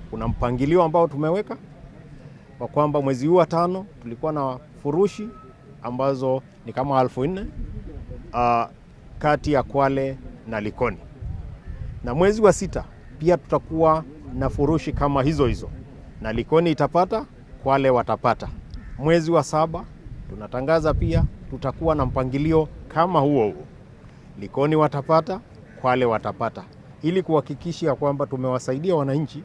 Kuna mpangilio ambao tumeweka kwa kwamba mwezi huu wa tano tulikuwa na furushi ambazo ni kama 4,000 kati ya Kwale na Likoni, na mwezi wa sita pia tutakuwa na furushi kama hizo hizo, na Likoni itapata, Kwale watapata. Mwezi wa saba tunatangaza pia tutakuwa na mpangilio kama huo huo, Likoni watapata, Kwale watapata, ili kuhakikisha kwamba tumewasaidia wananchi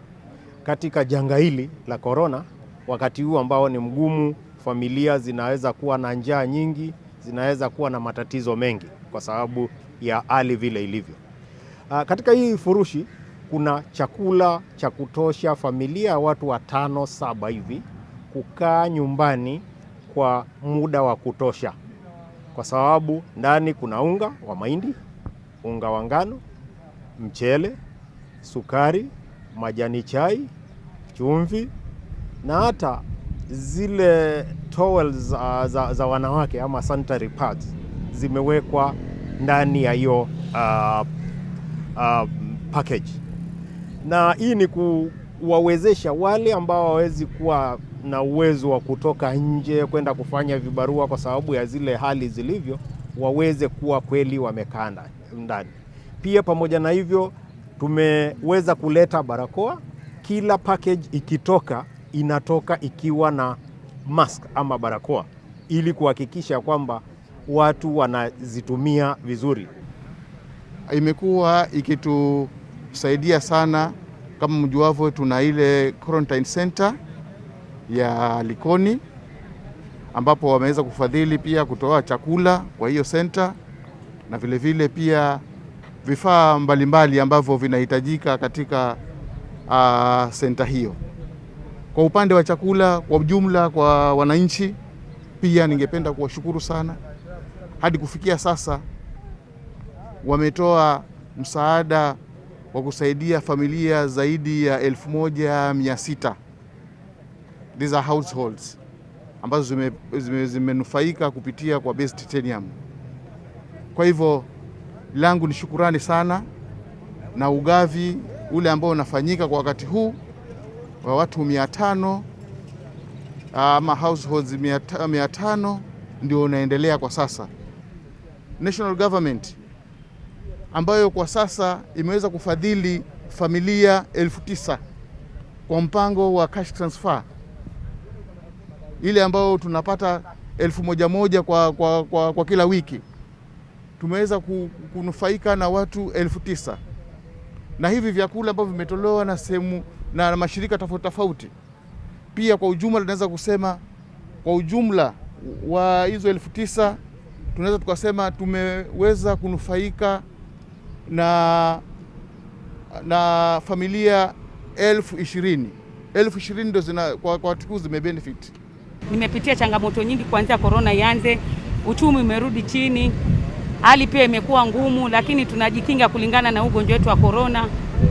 katika janga hili la korona, wakati huu ambao ni mgumu. Familia zinaweza kuwa na njaa nyingi, zinaweza kuwa na matatizo mengi kwa sababu ya hali vile ilivyo. Katika hii furushi kuna chakula cha kutosha familia ya watu watano saba hivi kukaa nyumbani kwa muda wa kutosha, kwa sababu ndani kuna unga wa mahindi, unga wa ngano, mchele, sukari, majani chai, chumvi na hata zile towels za wanawake ama sanitary pads zimewekwa ndani ya hiyo package, na hii ni kuwawezesha wale ambao hawawezi kuwa na uwezo wa kutoka nje kwenda kufanya vibarua kwa sababu ya zile hali zilivyo, waweze kuwa kweli wamekaa ndani. Pia pamoja na hivyo, tumeweza kuleta barakoa. Kila package ikitoka inatoka ikiwa na mask ama barakoa, ili kuhakikisha kwamba watu wanazitumia vizuri. Imekuwa ikitusaidia sana. Kama mjuavyo, tuna ile quarantine center ya Likoni ambapo wameweza kufadhili pia kutoa chakula kwa hiyo center na vilevile vile pia vifaa mbalimbali ambavyo vinahitajika katika center hiyo. Kwa upande wa chakula kwa ujumla kwa wananchi pia ningependa kuwashukuru sana. Hadi kufikia sasa wametoa msaada wa kusaidia familia zaidi ya 1600. These are households ambazo zimenufaika kupitia kwa Base Titanium. Kwa hivyo langu ni shukurani sana na ugavi ule ambao unafanyika kwa wakati huu wa watu 500 ama households 500 ndio unaendelea kwa sasa. National government ambayo kwa sasa imeweza kufadhili familia 9,000 kwa mpango wa cash transfer ile ambayo tunapata 1,000 kwa kila wiki, tumeweza kunufaika na watu 9,000 na hivi vyakula ambavyo vimetolewa na sehemu na mashirika tofauti tofauti. Pia kwa ujumla tunaweza kusema kwa ujumla wa hizo 9,000 tunaweza tukasema tumeweza kunufaika na familia 20,000. 20,000 ndio zina kwa wakati huu zimebenefit. Nimepitia changamoto nyingi kuanzia korona ianze, uchumi umerudi chini, hali pia imekuwa ngumu, lakini tunajikinga kulingana na ugonjwa wetu wa korona.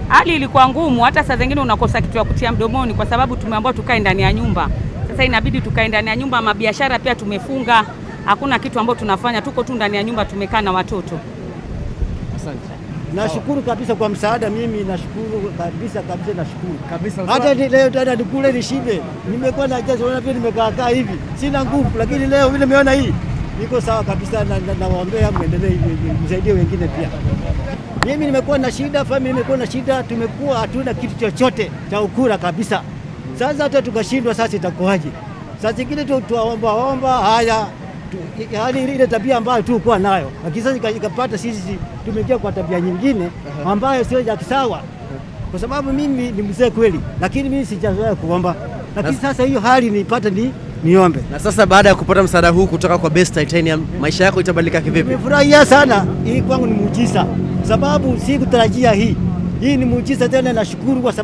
Hali ilikuwa ngumu, hata saa zingine unakosa kitu ya kutia mdomoni, kwa sababu tumeambiwa tukae ndani ya nyumba. Sasa inabidi tukae ndani ya nyumba, mabiashara pia tumefunga, hakuna kitu ambacho tunafanya, tuko tu ndani ya nyumba, tumekaa na watoto. Asante. Nashukuru kabisa kwa msaada, mimi nashukuru kabisa kabisa, nashukuru Kabisa. Hata leo tena nikule nishibe, nimekuwa na jasho, naona vile nimekaa kaa hivi, sina nguvu, lakini leo vile nimeona hii niko sawa kabisa, na nawaombea muendelee hivi, msaidie wengine pia. Mimi nimekuwa na shida, familia imekuwa na shida, tumekuwa hatuna kitu chochote cha ukula kabisa. Sasa hata tukashindwa, sasa itakuwaje? Saa zingine tu tuwaomba omba haya yaani ile tabia ambayo tulikuwa nayo, lakini sasa ikapata sisi tumeingia kwa tabia nyingine ambayo sio ya kisawa, kwa sababu mimi ni mzee kweli, lakini mimi sijazoea kuomba, lakini sasa hiyo hali nipata ni niombe. Na sasa baada ya kupata msaada huu kutoka kwa Base Titanium, maisha yako itabadilika kivipi? Nimefurahia sana, hii kwangu ni muujiza, sababu sikutarajia hii. Hii ni muujiza tena, nashukuru kwa sababu